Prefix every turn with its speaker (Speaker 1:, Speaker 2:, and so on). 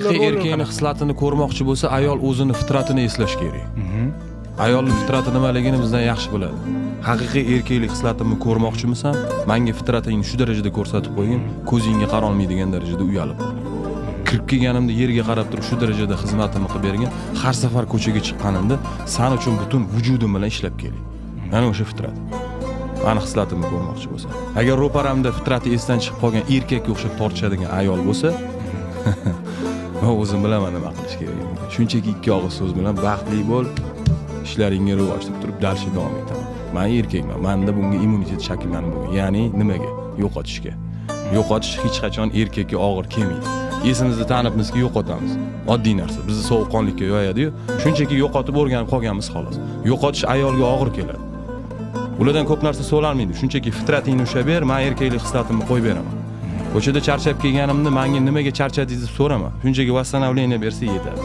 Speaker 1: Erkakni xislatini ko'rmoqchi bo'lsa, ayol o'zini fitratini eslash kerak. Ayolni fitrati nimaligini bizdan yaxshi biladi. Haqiqiy erkaklik hislatimni ko'rmoqchimisan? Manga fitratingni shu darajada ko'rsatib qo'ygin, ko'zingga qarolmaydigan darajada uyalib qol. Kirib kelganimda yerga qarab turib shu darajada xizmatimni qilib bergin. Har safar ko'chaga chiqqanimda san uchun butun vujudim bilan ishlab kelay. Mana o'sha fitrat. Mani hislatimni ko'rmoqchi bo'lsa. Agar ro'paramda fitrati esdan chiqib qolgan erkakka o'xshab tortishadigan ayol bo'lsa, man o'zim bilaman nima qilish kerakligini. Shunchaki ikki og'iz so'z bilan baxtli bo'l, ishlaringga rivoj deb turib дальше davom etaman. Man erkakman, manda bunga immunitet shakllanib bo'lgan. Ya'ni nimaga? Yo'qotishga. Yo'qotish hech qachon erkakka og'ir kelmaydi. Esimizda tanibmizki, yo'qotamiz. Oddiy narsa. Bizni sovuqqonlikka yoyadi-yu, shunchaki yo'qotib o'rganib qolganmiz, xolos. Yo'qotish ayolga og'ir keladi. Ulardan ko'p narsa so'ralmaydi. Shunchaki fitratingni ushlab ber, man erkaklik hislatimni qo'yib beraman. Ko'chada charchab kelganimda manga nimaga charchadingiz deb so'rama. Shunchaki восстановление bersa yetadi.